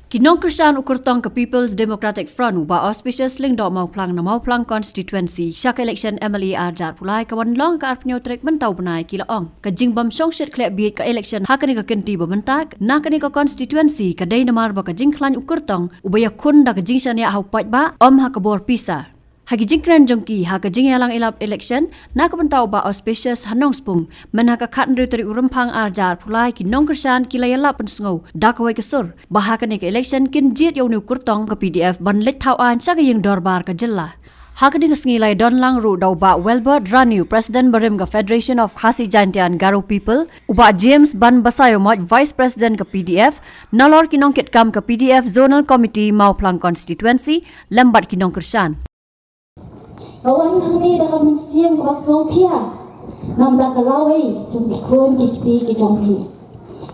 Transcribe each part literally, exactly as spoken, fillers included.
Ki nongkyrshan u kyrtong ka People's Democratic Front u Bah Auspicious Lyngdoh Mawphlang na Mawphlang Constituency sha ka election M L A arhajar arphew lai ka wan long ka arphew tarik mynta u bnai ki la ong ka jingbym shongshit khleh bieit ka election ha kane ka kynti ba mynta na kane ka constituency ka dei namar ba ka jingkhlaiñ u kyrtong uba ïakhun da ka jingshaniah ha u paidbah, ym ha ka bor pisa. Ha ki jingkren jong ki ha ka jingïalang ïalap election na ka bynta u Bah Auspicious ha Nongspung, mynta ka khathynriew tarik u Rymphang arhajar arphew lai ki nongkyrshan ki la ïalap pynsngew da kawei ka sur ba ha kane ka election kin jied ïa une u kyrtong ka P D F ban leit thaw aiñ sha ka ïing dorbar ka jylla. Ha kane ka sngi la ïadon lang ruh da u Bah Welbert Rani, President barim ka Federation of Khasi Jaintia and Garo People, u Bah James Banbasaiawmoit, Vice President ka P D F, nalor ki nongkitkam ka P D F Zonal Committee Mawphlang Constituency lem bad ki nongkyrshan. Nga wan hangne da ka mynsiem kaba sngewkhia namar ka lawei jong ki khun ki kti ki jong phi.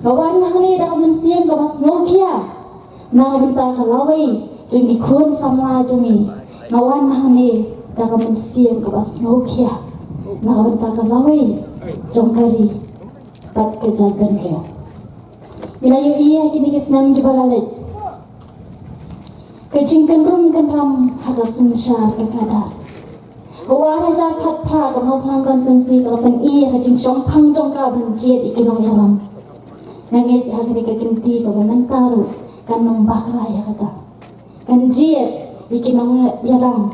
Nga wan hangne da ka mynsiem kaba sngewkhia namar ka lawei jong ki khun samla jong ngi. Nga wan hangne da ka mynsiem kaba sngewkhia namar ka lawei jong ka ri bad ka jaitbynriew. Ngi la ïohi ha kine ki snem kiba la leit ka jingkynrum kynram ha ka synshar ka khadar. Ka arhajar khatphra ka Mawphlang Constituency ka la pyni ïa ka jingshongphang jong ka ban jied ïa ki nongïalam. Nga ngeit ha kane ka kynti kaba mynta ruh kan ym bakla ïa kata. Kan jied ïa ki nongïalam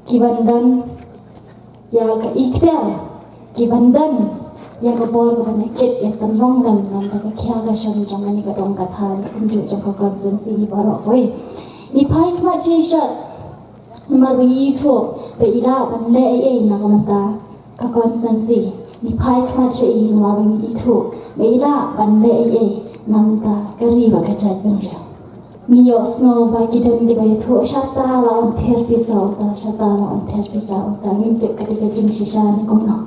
ki ban don ïa ka ikhtiar, ki ban don ïa ka bor ka ban ïa kit ïa ka nongdon namar ka khia ka shon jong kane ka dong ka thaiñ kumjuh jong ka constituency hi baroh kawei. Ngi phai khmat shisha namar ba ngi ithuh ba i lah ban leh ei ei na ka bynta ka constituency. Ngi phai khmat sha i namar ba ngi ithuh ba i lah ban leh ei ei na ka bynta ka ri bad ka jaitbynriew. Ngi ïohsngew ba ki don kiba ïathuh shata la wan ther pisa uta, shata la wan ther pisa uta. Ngim tip ka dei ka jingshisha ne kumno.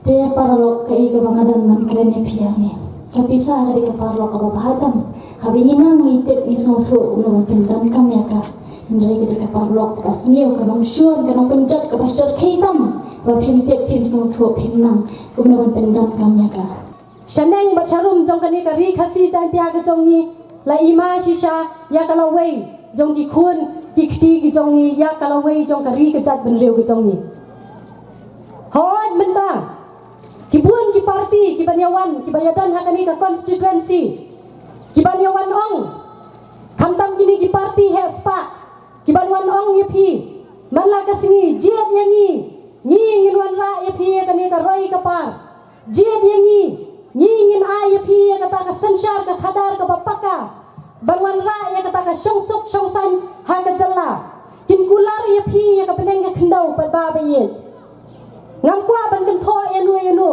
Te paralok, kaei kaba nga don ban kren ïa phi hangne, ka pisa ka dei ka paralok kaba bha tam. Haba ngi nang ngi tip ngi sngewthuh kumno ban pyndonkam ïa ka. Hynrei ka dei ka paralok kaba sniew, ka nongshun, ka nongpynjot kaba shyrkhei tam. Ba phim tip, phim sngewthuh, phim nang kumno ban pyndonkam ïa ka. Shaneng bad sharum jong kane ka ri Khasi Jaintia ka jong ngi la i ma shisha ïa ka lawei jong ki khun ki kti ki jong ngi, ïa ka lawei jong ka ri ka jaitbynriew ka jong ngi. Hooid mynta ki bun ki parti ki ban ïa wan, ki ban ïa don ha kane ka constituency, ki ban ïa wan ong, khamtam kine ki parti heh spah, ki ban wan ong ïa phi man la ka sngi, jied ïa ngi, ngi ngin wanrah ïa phi ïa kane ka roi ka par. Jied ïa ngi, ngi ngin ai ïa phi ïa kata ka synshar ka khadar kaba paka ban wanrah ïa kata ka shongsuk shongsaiñ ha ka jylla. Kin kular ïa phi ïa ka bneng ka khyndew pat ba ba ïeit. Ngam kwah ban kynthoh ïa no ïa no.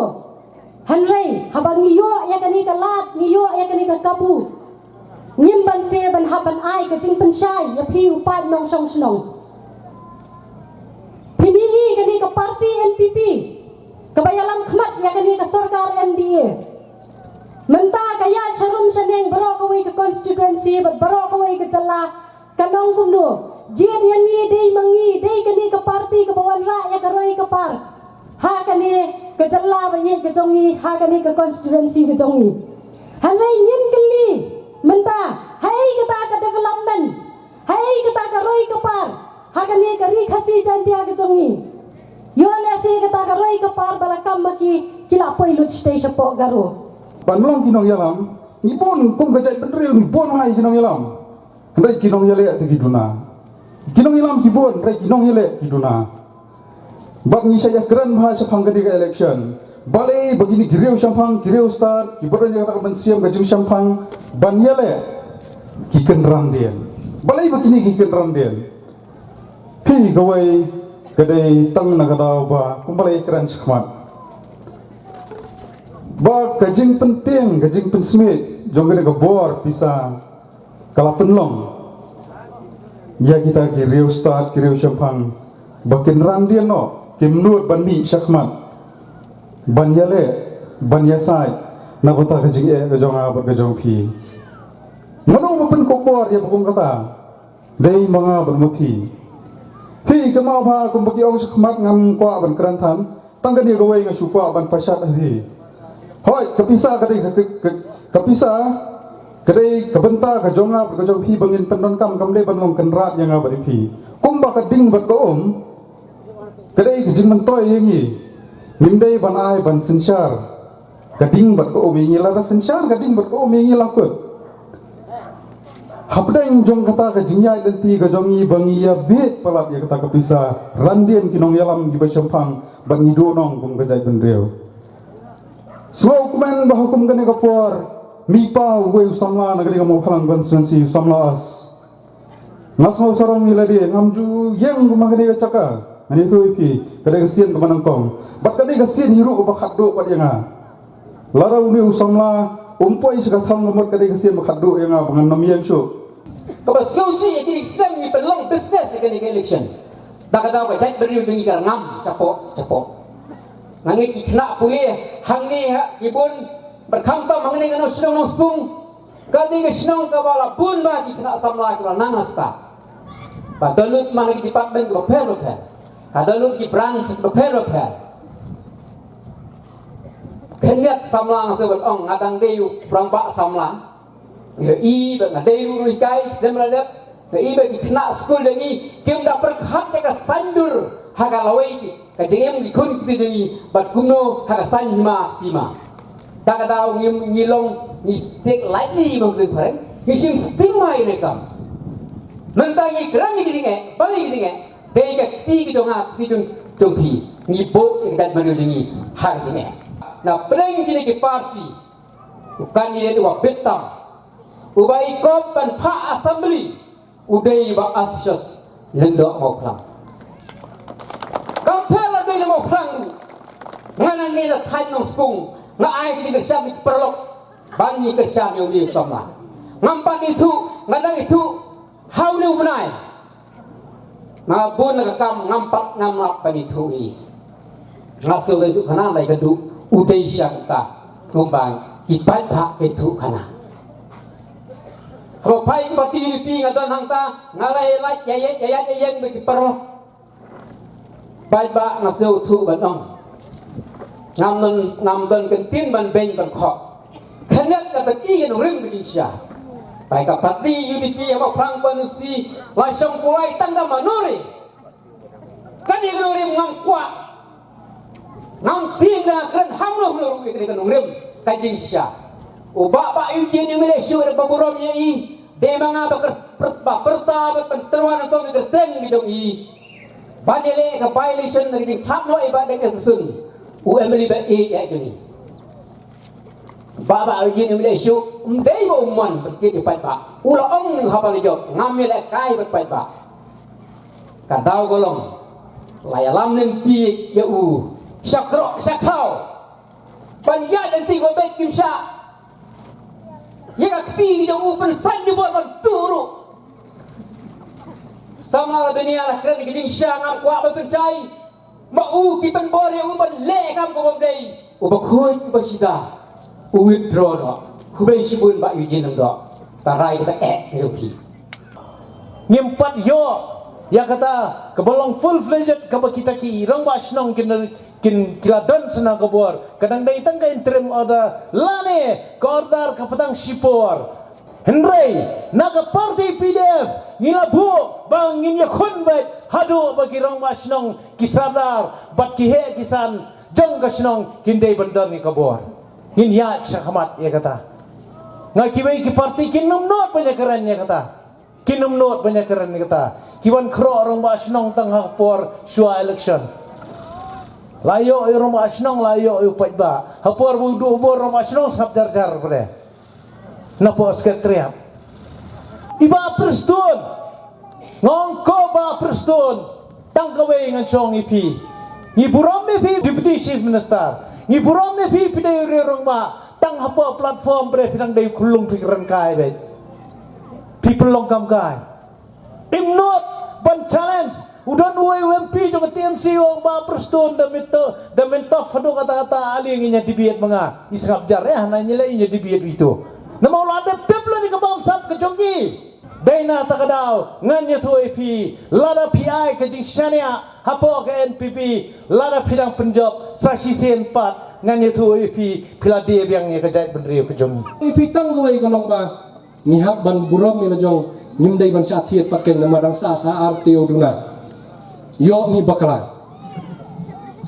Hynrei haba ngi ïoh ïa kane ka lad, ngi ïoh ïa kane ka kabu, ngim banse ban hap ban ai ka jingpynshai ïa phi u paid nongshong shnong. Phi ïohi kane ka parti N P P kaba ïalam khmat ïa kane ka sorkar M D A. Mynta ka ïaid sharum shaneng baroh kawei ka constituency bad baroh kawei ka jylla, ka ong kumno, jied ïa ngi, dei ma ngi, dei kane ka parti kaba wanrah ïa ka roi ka par ha kane ka jylla ba ïeit ka jong ngi, ha kane ka constituency ka jong ngi. Hynrei ngin kylli mynta, haei kata ka development, haei kata ka roi ka par ha kane ka ri Khasi Jaintia ka jong ngi? Ïoh lehse kata ka roi ka par ba la kam ma ki, ki la poi lut shatei shapoh Garo. Ban long ki nongïalam, ngi bun kum ka jaitbynriew ngi bun bha ki nongïalam. Hynrei ki nongïaleh te ki duna. Ki nongïalam ki bun, hynrei ki nongïaleh ki duna. Bad ngi sa ïakren bha shaphang kane ka election. Balei ba kine ki riewshemphang, ki riewstad, kiba don ïa kata ka mynsiem ka jingshemphang ban ïaleh, ki kynran dien. Balei ba kine ki kynran dien? Phi kawei ka dei tang na ka daw ba kumba la ïakren shakhmat, ba ka jingpyntieng, ka jingpynsmiej jong kane ka bor pisa ka la pynlong ïa kita ki riewstad, ki riewshemphang ba kin ran dien noh, kim nud ban mih shakhmat ban ïaleh, ban ïasaid na bynta ka jingeh ka jong nga bad ka jong phi. Mano ba pynkup bor ïa ba kum kata? Dei ma nga bad ma phi. Phi kynmaw bha kumba ki ong shakhmat, ngam kwah ban kren than. Tang kane kawei nga shu kwah ban pashat ha phi. Hooid, ka pisa ka dei ka, ka, ka, ka pisa Ka dei ka bynta ka jong nga bad ka jong phi ba ngin pyndonkam, kam dei ban long kynrad ïa nga bad ïa phi. Kumba ka ding bad ka um, ka dei ka jingmyntoi ïa ngi. Ngim dei ban ai ban synshar ka ding bad ka um ïa ngi, lada synshar ka ding bad ka um ïa ngi la kut. Hapdeng jong kata ka jingïaid lynti ka jong ngi ba ngi ïa bieit palat ïa kata ka pisa, randien ki nongïalam kiba shemphang bad ngi duh nong kum ka jaitbynriew. Sngewkmen ba ha kum kane ka por, mi pa uwei u samla na kane ka Mawphlang constituency, u samla As. Nga sngew sarong ïa lade, ngam ju ïeng kum ha kane ka jaka. Ngan ïathuh ïa phi, ka dei ka sien kaba nyngkong. Bad ka dei ka sien hi ruh kaba khatduh pat ïa nga. Lada une u samla um poi sha ka thong ka mut, ka dei ka sien ba khatduh ïa nga ba ngan nym ïeng shuh. Kaba sngewsih ïa kine ki snem ngi pynlong business ïa kane ka election. Da ka daw ka jaitbynriew jong ngi ka rngam shapoh shapoh. Nga ngeit ki khynnah pule hangne ha ki bun, bad khamtam hangne ha Nongshillong Nongspung. Ka dei ka shnong kaba la bun bha ki khynnah samla kiba la nang ha stad. Ba dohnud man ki department kiba pher ba pher, ka dohnud ki branch kiba pher ba pher. Khyndiat samla nga sngewbha ban ong, nga dang dei u rangbah samla. Nga i ba nga dei ruh u hikai, snem la dep. Nga i ba ki khynnah skul jong ngi kim da pyrkhat ïa ka saiñdur ha ka lawei ka jingim ki khun ki kti jong ngi, bad kumno ha ka saiñ hima sima. Da ka daw ngi, ngi long, ngi take lightly ma ngi phareng, ngi shim stigma ïa ne kam. Mynta ngi kren ïa ki jingeh, ba ïa ki jingeh, dei ka kti ki jong nga, kti jong, jong phi. Ngi buh ïa ka jaitbynriew jong ngi ha ka jingeh. Na pdeng kine ki party, u candidate uba bit tam, uba i kop ban phah assembly, u dei Bah Aloysius Lyngdoh Mawphlang. Kam pher la dei na Mawphlang ruh. Nga nangne na thaiñ Nongspung, nga ai ka jingkyrshan ïa ki paralok ban ïa kyrshan ïa une u samla. Ngam pat ithuh, nga dang ithuh ha une u bnai. Nga bun na ka kam, ngam pat ngam lap ban ithuh ïa i. Nga shu leit duh khana, leit ka duh u dei sha kata. Kumba ki paidbah ki thuh khana. Haba phai party U D P nga don hangta, nga la ïa lait ïa ïeng, ïa ïeng, ïa ïeng bad ki paralok. Paidbah, nga shu thuh ban ong, ngam don, ngam don kyntien ban beiñ ban khoh. Khyndiat ka pyni ïa nongrim ka jingshisha. Ba ka party U D P ha Mawphlang constituency la shong kulai tang da mano re. Kane ka nongrim ngam kwah. Ngam tieng da kren hangno hangno ruh ïa kane ka nongrim ka jingshisha. U Bah, Bah Eugene Laitynshiah ruh ba burom ïa i. Dei ma nga ba kyr-, pyr-, ba pyrta bad pyntyrwa nyngkong ïa ka kyrteng ka jong i. Ban ïaleh ka by-election na ka jingthap noh i Bah Deng S. Kyrshun, u M L A ba ïeit ïa jong i. Bah, Bah Eugene Laitynshiah, ym dei ba u mon bad kit ïa paidbah. U la ong haba la jop, ngam ïalehkai bad paidbah. Ka daw ka long, la ïalam lynti ïa u sha khrok sha khaw. Ban ïaid lynti ba beit kim shah. Ïa ka kti jong u pynsait jubor ban tuh ruh. Tang la bniah la kren ka jingshisha, ngam kwah ban pynshai. Ma u ki pynbor ïa u ban leh kam ka bym dei. U ba khuid u ba shida, u withdraw noh. Khublei shibun Bah Eugene Lyngdoh. Tharai kata eh ïa phi. Ngim pat ïoh ïa kata kaba long full-fledged kaba kita ki rangbah shnong kin, kin, ki la don sha ka bor. Ka dang dei tang ka interim order lane ka order ka pateng shipor. Hynrei na ka party P D F ngi la buh ba ngin ïakhun beit haduh ba ki rangbah shnong, ki sardar bad ki heh ki san jong ka shnong kin dei ban don ïa ka bor. Ngin ïaid sha khmat ïa kata. Nga, kiwei ki party kin nym nud ban ïakren ïa kata. Kin nym nud ban ïakren ïa kata. Ki wan khroh rangbah shnong tang ha ka por shuwa election. La ïoh ïa u rangbah shnong, la ïoh ïa u paidbah. Ha por ba u duh bor rangbah shnong sngap jar jar pat de. Na pdeng Secretariat. I Bah Prestone. Nga ong ko Bah Prestone. Tang kawei ngan shong ïa phi. Ngi burom ïa phi Deputy Chief Minister. Ngi burom ïa phi, phi dei u rangbah. Tang hapoh platform pat de phi dang dei u khyllung, phi kren kai beit. Phi pynlong kam kai. Im nud ban challenge. U don uwei u M P jong ka T M C u ong Bah Prestone da mynta, da mynta haduh katta katta ale ngin ïa debate ma nga. I sngap jar, eh, hana ngi leh ngin ïa debate wi tu. Namar u la dep tip lane ka bamsap ka jong ngi. Dei na kata ka daw ngan ïathuh ïa phi, lada phi ai ka jingshaniah hapoh ka N P P, lada phi dang pynjop sa shisien pat, ngan ïathuh ïa phi, phi la die biang ïa ka jaitbynriew ka jong ngi. Ïa phi tang kawei ka long ba Ngi hap ban burom ïa la jong, ngim dei ban shah thied pat keiñ namar dang sah sha ar taïew duna. Ïoh ngi bakla.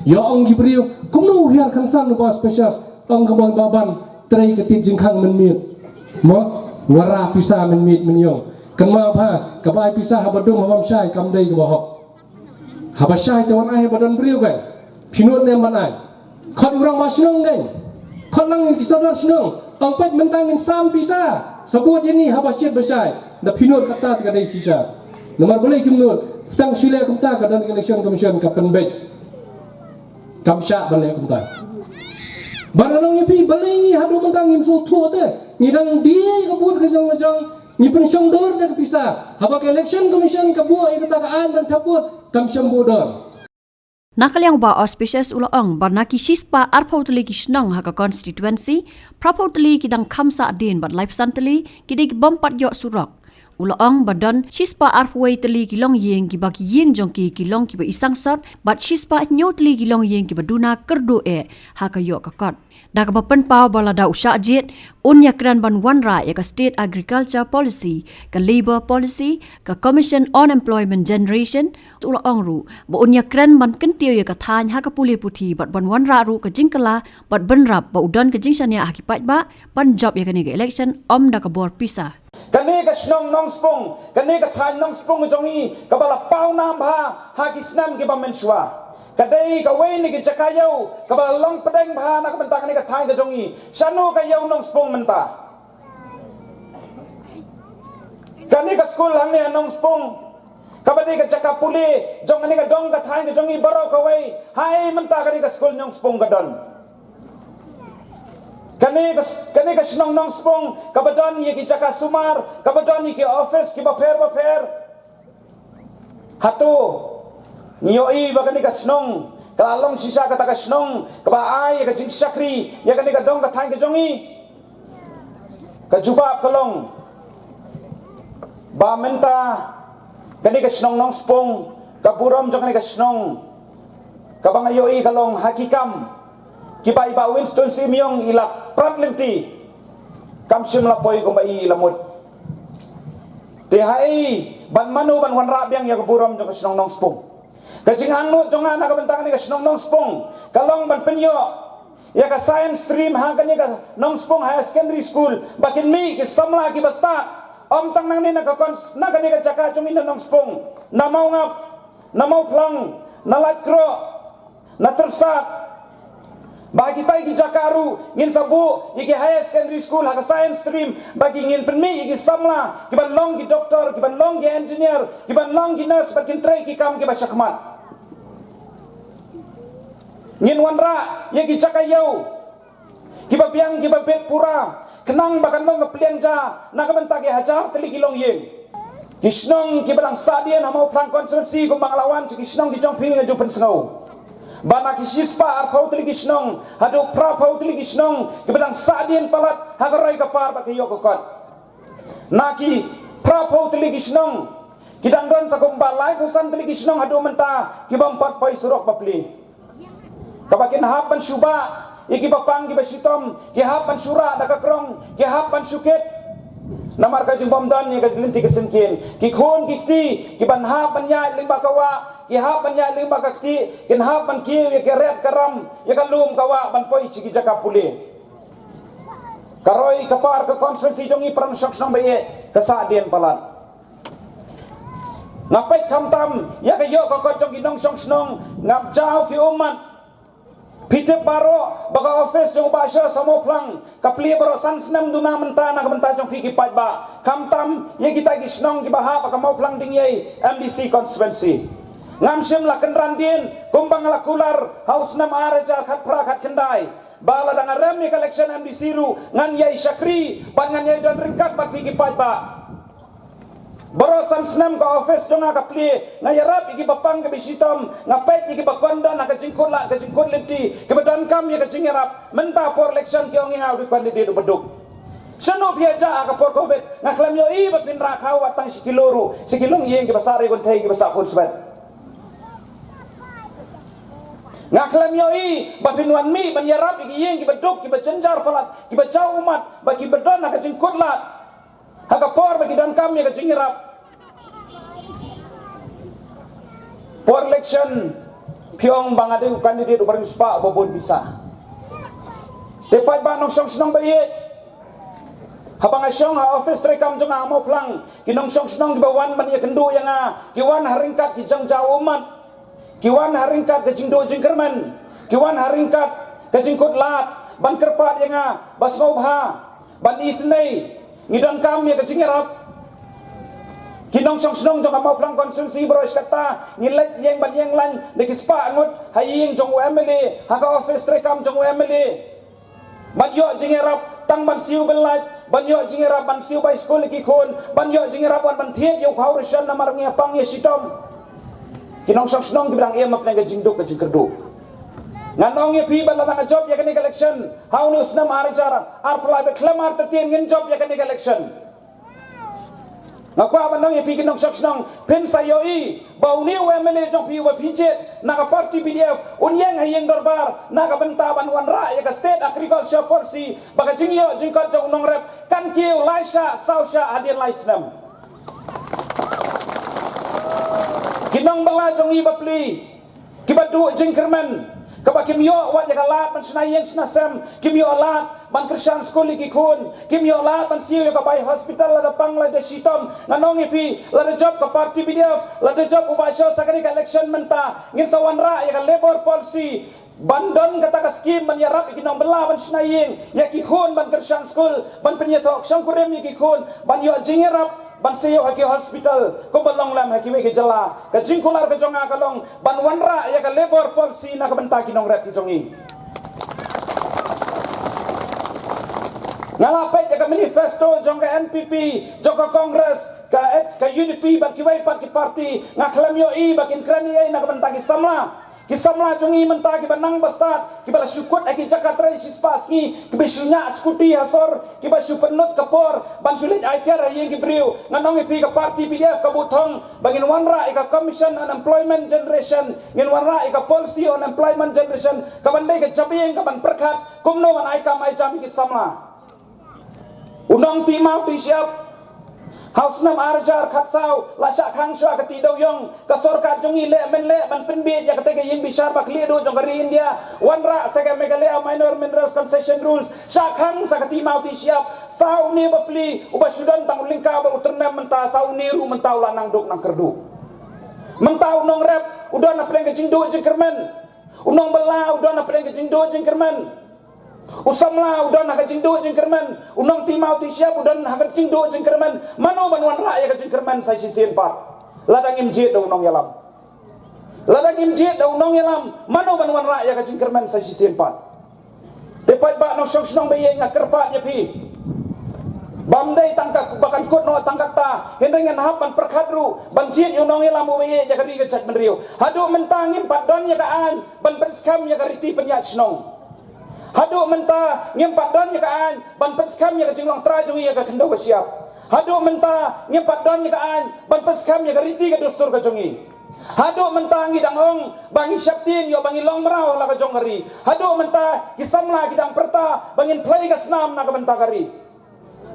Ïoh ong ki briew, kumno u hiar kynsan u Bah Auspicious, ong ka bang ba ban trei ka tied jingkhang mynmiet. Mo, wanrah pisa mynmiet mynïong. Kynmaw bha, kaba ai pisa haba dum haba ym shai kam dei kaba hok. Haba shai te wan ai haba don briew keiñ. Phi nud ne em ban ai? Khot u rangbah shnong keiñ. Khot lang ïa ki sordar shnong. Ong peit mynta ngin sam pisa. Sabut ïa ngi haba shit ba shai. Da phi nud kata te ka dei shisha. Namar balei kim nud? Tang shu leh kumta ka don ka election commission ka pynbeit. Kam shah ban leh kumta. Ban ong ïa phi balei ngi haduh mynta ngim sngewthuh te. Ngi dang die ka vote ka jong ka jong. Ngi pynshong dur da ka pisa. Haba ka election commission ka buh ïa kata ka aiñ ban thaput, kam shym buh dur. Na ka liang u Bah Auspicious u la ong ba na ki shispah arphew tylli ki shnong ha ka constituency, phraphew tylli ki dang kham sahdien bad laiphew san tylli ki dei ki bym pat ïoh surok. U la ong ba don shispah arphew wei tylli ki longïing kiba ki ïing jong ki ki long kiba i sangsot bad shispah hynñiew tylli ki longïing kiba duna kyrduh eh ha ka ïoh ka kot. Da kaba pynpaw ba lada u shah jied, un ïakren ban wanrah ïa ka State Agriculture Policy, ka Labour Policy, ka Commission on Employment Generation, u la ong ruh ba un ïakren ban kyntiew ïa ka thaiñ ha ka pule puthi bad ban wanrah ruh ka jingkylla bad bynrap ba u don ka jingshaniah ha ki paidbah ban jop ïa kane ka election ym da ka bor pisa. Kane ka shnong Nongspung, kane ka thaiñ Nongspung ka jong ngi, kaba la paw nam bha ha ki snem kiba mynshuwa. Ka dei kawei na ki jaka ïew kaba la long pdeng bha na ka bynta kane ka thaiñ ka jong ngi. Shano ka ïew Nongspung mynta? Kane ka skul hangne ha Nongspung, kaba dei ka jaka pule jong kane ka dong ka thaiñ ka jong ngi baroh kawei. Haei mynta kane ka skul Nongspung ka don? Kane ka, kane ka shnong Nongspung kaba don ïa ki jaka sumar, kaba don ïa ki office kiba pher ba pher. Hato ngi ïohi ba kane ka shnong ka la long shisha kata ka shnong kaba ai ïa ka jingshakri ïa kane ka dong ka thaiñ ka jong ngi? Ka jubab ka long ba mynta kane ka shnong Nongspung, ka burom jong kane ka shnong kaba nga ïohi ka long ha ki kam kiba i Bah Winston Syiemlieh i la prat lynti, kam shym la poi kumba i la mut. Te haei ban mano ban wanrah biang ïa ka burom jong ka shnong Nongspung? Ka jingangnud jong nga na ka bynta kane ka shnong Nongspung ka long ban pynïoh ïa ka science stream ha kane ka Nongspung Higher Secondary School ba kin mih ki samla kiba stad, ym tang nangne na ka kon, na kane ka jaka jong ngi na Nongspung, na Mawngap, na Mawphlang, na Laitkroh, na Tyrsad. Ba ha kitai ki jaka ruh ngin sa buh ïa ki higher secondary school ha ka science stream ba ki ngin pynmih ïa ki samla kiban long ki doktor, kiban long ki engineer, kiban long ki nurse bad kin trei ki kam kiba shakhmat. Ngin wanrah ïa ki jaka ïew kiba biang kiba bit pura khnang ba kan long ka pliang ja na ka bynta ki hajar tylli ki longïing. Ki shnong kiba dang sahdien ha Mawphlang constituency kumba nga la wan sha ki shnong ki jong phi nga ju pynsngew ba na ki shispah arphew tylli ki shnong haduh phraphew tylli ki shnong kiba dang sahdien palat ha ka roi ka par bad ka ïoh ka kot. Na ki phraphew tylli ki shnong ki dang don sa kumba laiphew san tylli ki shnong haduh mynta ki bym pat poi surok bapli. Kaba kin hap ban shu bah ïa kiba pang kiba shitom, ki hap ban shu rah da ka krong, ki hap ban shu kit. Namar ka jingbym don ïa ka lynti ka syngkien, ki khun ki kti ki ban hap ban ïaid lyngba ka wah, ki hap ban ïaid lyngba ka kti, kin hap ban kiew ïa ka ret ka ram, ïa ka lum ka wah ban poi sha ki jaka pule. Ka roi ka par ka constituency jong ngi para nongshong shnong ba ïeit ka sahdien palat. Nga peit khamtam ïa ka ïoh ka kot jong ki nongshong shnong, ngam jaw ki ummat. Phi tip baroh ba ka office jong u Bah Sher ha Mawphlang ka plie baroh san snem duna mynta na ka bynta jong phi ki paidbah. Khamtam ïa kita ki shnong kiba hap ha ka Mawphlang Dingïei M D C constituency. Ngam shym la kynran dien kumba nga la kular ha u snem ar hajar khatphra khatkhyndai. Ba lada nga rem ïa ka election M D C ruh ngan ïai shakri bad ngan ïai don ryngkat bad phi ki paidbah. Baroh san snem ka office jong nga ka plie, nga ïarap ïa kiba pang kiba shitom, nga peit ïa kiba kondon ha ka jingkut lad ka jingkut lynti, kiba donkam ïa ka jingïarap. Mynta por election ki ong ïa nga u dei u candidate uba duk. Shano phi ïa jah ha ka por covid? Nga khlem ïohi ba phin rah khaw wat tang shi kilo ruh sha ki longïing kiba sah riewkynthei kiba sah khun swet. Nga khlem ïohi ba phin wan mih ban ïarap ïa ki ïing kiba duk, kiba jynjar palat, kiba jaw ummat, ba kiba don ha ka jingkut lad. Ha ka por ba ki donkam ïa ka jingïarap, por election phi ong ba nga dei u candidate uba riewspah uba bun pisa. Te paidbah nongshong shnong ba ïeit, haba nga shong ha office treikam jong nga ha Mawphlang, ki nongshong shnong kiba wan ban ïakynduh ïa nga ki wan ha ryngkat ki jingjaw ummat, ki wan ha ryngkat ka jingduh jingkyrmen, ki wan ha ryngkat ka jingkut lad ban kyrpad ïa nga ba sngewbha ban isynei, ngi donkam ïa ka jingïarap. Ki nongshong shnong jong ka Mawphlang constituency baroh shi katta ngi leit ïeng ban ïeng lain da ki spah ngut ha ïing jong u M L A, ha ka office treikam jong u M L A, ban ïoh jingïarap tang ban siew byllait, ban ïoh jingïarap ban siew bai skul ïa ki khun, ban ïoh jingïarap wan ban thied ïa u khaw ration namar ngi ïa pang ïa shitom. Ki nongshong shnong kiba dang im hapdeng ka jingduk ka jingkyrduh. Ngan ong ïa phi ba lada nga jop ïa kane ka election ha une u snem ar hajar arphew lai, ba khlem artatien ngin jop ïa kane ka election. Nga kwah ban ong ïa phi ki nongshong shnong, phin sa ïohi ba une u M L A jong phi uba phi jied na ka party P D F un ïeng ha ïing dorbar na ka bynta ban wanrah ïa ka State Agriculture Policy, ba ka jingïoh jingkot jong u nongrep kan kiew lai shah saw shah hadien lai snem. Ki nongbylla jong ngi bapli kiba duh jingkyrmen, kaba kim ïoh wat ïa ka lad ban shna ïing shna sem, kim ïoh lad ban kyrshan skul ïa ki khun, kim ïoh lad ban siew ïa ka bai hospital lada pang lada shitom. Ngan ong ïa phi, lada jop ka party P D F, lada jop u Bah Sho sa kane ka election mynta, ngin sa wanrah ïa ka labour policy ban don kata ka skim ban ïarap ïa ki nongbylla ban shna ïing, ïa ki khun ban kyrshan skul, ban pynïathoh shongkurim ïa ki khun, ban ïoh jingïarap ban sa ïoh ha ki hospital kumba long lem ha kiwei ki jylla. Ka jingkular ka jong nga ka long ban wanrah ïa ka labour policy na ka bynta ki nongrep ki jong ngi. Nga la peit ïa ka manifesto jong ka N P P, jong ka Congress, ka, ka U D P bad kiwei pat ki party, nga khlem ïohi ba kin kren ei ei na ka bynta ki samla. Ki samla jong ngi mynta kiba nang ba stad, kiba la shu kut ha ki jaka trei shispah sngi, kiba shu ñiah skuti ha sor, kiba shu pynlut ka por ban shu leit aitiar ha ïing ki briew. Ngan ong ïa phi, ka party P D F ka buh thong ba ngin wanrah ïa ka Commission on Employment Generation, ngin wanrah ïa ka Policy on Employment Generation, kaban dei ka jabieng kaban pyrkhat kumno ban ai kam ai jam ïa ki samla. U nongtih maw tih shyiap ha u snem ar hajar khatsaw la shah khang shuwa ka tih dewïong. Ka sorkar jong ngi leh men leh ban pynbieit ïa katei ka ïing bishar ba khlieh duh jong ka ri India, wanrah sa ka Meghalaya Minor Minerals Concession Rules. Shah khang sa ka tih maw tih shyiap. Sa une bapli uba shu don tang u lyngkha bad u tyrnem mynta, sa une ruh mynta u la nang duk nang kyrduh. Mynta u nongrep u don hapdeng ka jingduh jingkyrmen. U nongbylla u don hapdeng ka jingduh jingkyrmen. U samla u don ha ka jingduh jingkyrmen, u nongtih maw tih shyiap u don ha ka jingduh jingkyrmen. Mano ban wanrah ïa ka jingkyrmen sa shisien pat? Lada ngim jied da u nongïalam. Lada ngim jied da u nongïalam, mano ban wanrah ïa ka jingkyrmen sa shisien pat? Te paidbah nongshong shnong ba ïeit, nga kyrpad ïa phi. Bym dei tang ka ba kan kut noh tang katta, hynrei ngan hap ban pyrkhat ruh ban jied ïa u nongïalam uba ïeit ïa ka ri ka jaitbynriew. Haduh mynta ngim pat don ïa ka aiñ ban pynskhem ïa ka riti pynïaid shnong. Haduh mynta ngim pat don ïa ka aiñ ban pynskhem ïa ka jinglong trai jong ngi ïa ka khyndew ka shyiap. Haduh mynta ngim pat don ïa ka aiñ ban pynskhem ïa ka riti ka dustur ka jong ngi. Haduh mynta ngi dang ong ba ngi sheptieng ïoh ba ngi long mraw ha la ka jong ka ri. Haduh mynta ki samla ki dang pyrta ba ngin plie ka snam na ka bynta ka ri.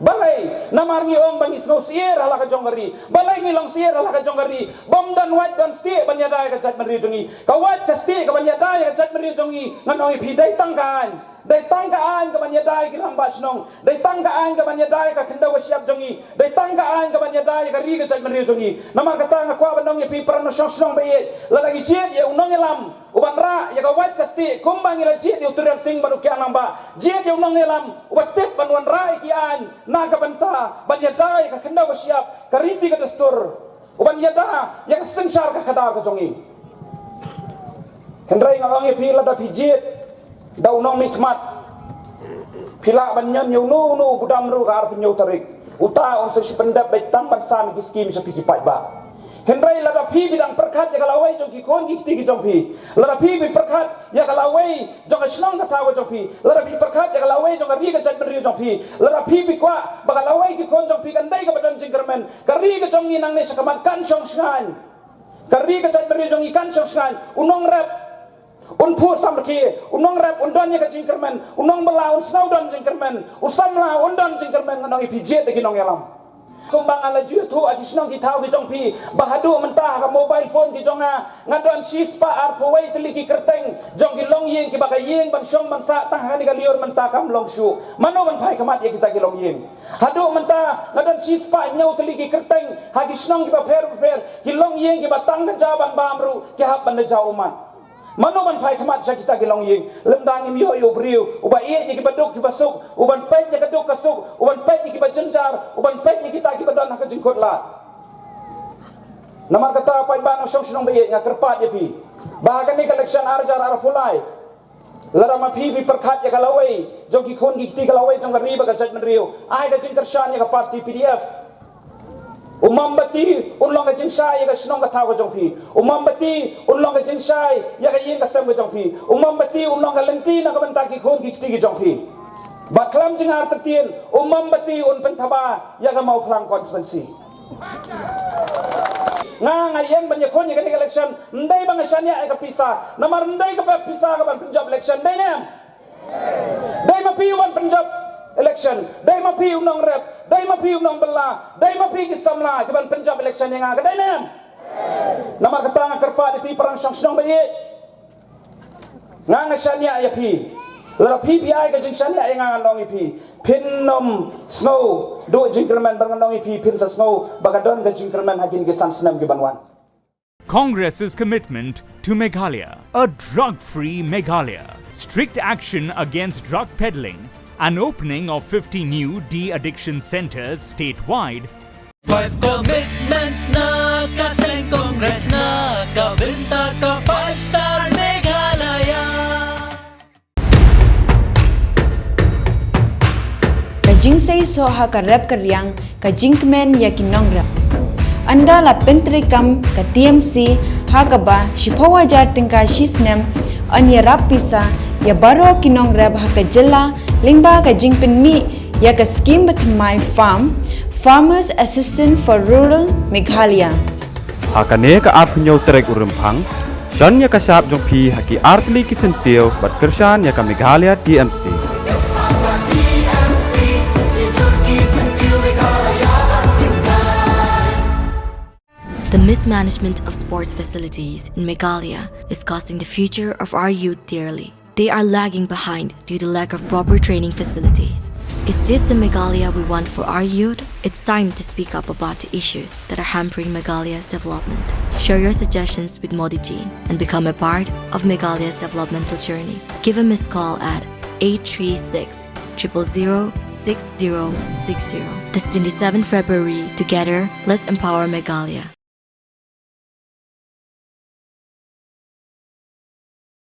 Balei? Namar ngi ong ba ngi sngew syier ha la ka jong ka ri. Balei ngi long syier ha la ka jong ka ri? Bym don wait don stieh ban ïada ïa ka jaitbynriew jong ngi. Ka wait ka stieh kaban ïada ïa ka jaitbynriew jong ngi, ngan ong ïa phi, dei tang ka aiñ. Dei tang ka aiñ kaban ïada ïa ki rangbah shnong. Dei tang ka aiñ kaban ïada ïa ka khyndew ka shyiap jong ngi. Dei tang ka aiñ kaban ïada ïa ka ri ka jaitbynriew jong ngi. Namar kata nga kwah ban ong ïa phi para nongshong shnong ba ïeit, lada ngi jied ïa u nongïalam uban rah ïa ka wait ka stieh kumba ngi la jied ïa u Tyrreng Sing bad u Kiang Nangbah, jied ïa u nongïalam uba tip ban wanrah ïa ki aiñ na ka bynta ban ïada ïa ka khyndew ka shyiap, ka riti ka dustur, uban ïada ïa ka synshar ka khadar ka jong ngi. Hynrei nga ong ïa phi, lada phi jied da u nongmihkhmat, phi lah ban ñion ïa uno uno u budam ruh ka arphew hynñiew tarik. Uta un sa shu pyndep beit tang ban sam ïa ki skim sha phi ki paidbah. Hynrei lada phi phi dang pyrkhat ïa ka lawei jong ki khun ki kti ki jong phi, lada phi phi pyrkhat ïa ka lawei jong ka shnong ka thaw ka jong phi, lada phi pyrkhat ïa ka lawei jong ka ri ka jaitbynriew jong phi, lada phi phi kwah ba ka lawei ki khun jong phi kan dei kaba don jingkyrmen, ka ri ka jong ngi nangne shakhmat kan shong shngaiñ. Ka ri ka jaitbynriew jong ngi kan shong shngaiñ. U nongrep un phuh samrkhie, u nongrep un don ïa ka jingkyrmen, u nongbylla un sngew don jingkyrmen, u samla un don jingkyrmen. Ngan ong ïa phi, jied da ki nongïalam. Kumba nga la ju ïathuh ha ki shnong ki thaw ki jong phi, ba haduh mynta ha ka mobile phone ki jong nga, nga don shispah arphew wei tylli ki kyrteng jong ki longïing kiba ka ïing ban shong ban sah tang ha kane ka lyiur mynta kam long shuh. Mano ban phai khmat ïa kita ki longïing? Haduh mynta nga don shispah hynñiew tylli ki kyrteng ha ki shnong kiba pher bapher, ki longïing kiba tang ka ja ban bam ruh ki hap ban da jaw ummat. Mano ban phai khmat sha kita ki longïing? Lymda ngim ïoh ïa u briew uba ïeit ïa kiba duk kiba suk, uban peit ïa ka duk ka suk, uban peit ïa kiba jynjar, uban peit ïa kita kiba don ha ka jingkhuslai. Namar kata, paidbah nongshong shnong ba ïeit, nga kyrpad ïa phi ba ha kane ka election ar hajar arphew lai, lada ma phi phi pyrkhat ïa ka lawei jong ki khun ki kti, ka lawei jong ka ri bad ka jaitbynriew, ai ka jingkyrshan ïa ka party P D F. U mombati un long ka jingshai ïa ka shnong ka thaw ka jong phi. U mombati un long ka jingshai ïa ka ïing ka sem ka jong phi. U mombati un long ka lynti na ka bynta ki khun ki kti ki jong phi. Bad khlem jingartatien, u mombati un pynthaba ïa ka Mawphlang constituency. Nga, nga ïeng ban ïakhun ïa kane ka election, ym dei ba nga shaniah ïa ka pisa. Namar ym dei ka pisa kaban pynjop election, dei ne em? Dei ma phi u ban pynjop election, dei ma phi u nongrep, dei ma phi u nongbylla, dei ma phi ki samla kiban pynjop election ïa nga, ka dei ne em? Namar kata nga kyrpad ïa phi para nongshong shnong ba ïeit. Nga, nga shaniah ïa phi. Lada phi phi ai ka jingshaniah ïa nga, ngan ong ïa phi, phin ym sngew duh jingkyrmen, bad ngan ong ïa phi, phin sa sngew ba ka don ka jingkyrmen ha kine ki san snem kiban wan. Congress's commitment to Meghalaya. A drug-free Meghalaya. Strict action against drug peddling. An opening of fifty new de-addiction centers statewide. Five commitments na ka seng Congress na ka bynta ka five star Meghalaya. Ka jingseisoh ha ka rep ka riang, ka jingkmen ïa ki nongrep. Ynda la pyntreikam ka T M C ha kaba shiphew hajar tyngka shi snem, yn ïarap pisa ïa baroh ki nongrep ha ka jylla lyngba ka jingpynmih ïa ka skim bathymmai farm, Farmers Assistance for Rural Meghalaya. Ha kane ka arphew hynñiew tarik u Rymphang, shon ïa ka shap jong phi ha ki artylli ki syntiew bad kyrshan ïa ka Meghalaya T M C. The mismanagement of sports facilities in Meghalaya is costing the future of our youth dearly. They are lagging behind due to lack of proper training facilities. Is this the Meghalaya we want for our youth? It's time to speak up about the issues that are hampering Meghalaya's development. Share your suggestions with Modi ji and become a part of Meghalaya's developmental journey. Give a missed call at eight three six, triple zero, six zero six zero. This twenty-seventh February, together, let's empower Meghalaya.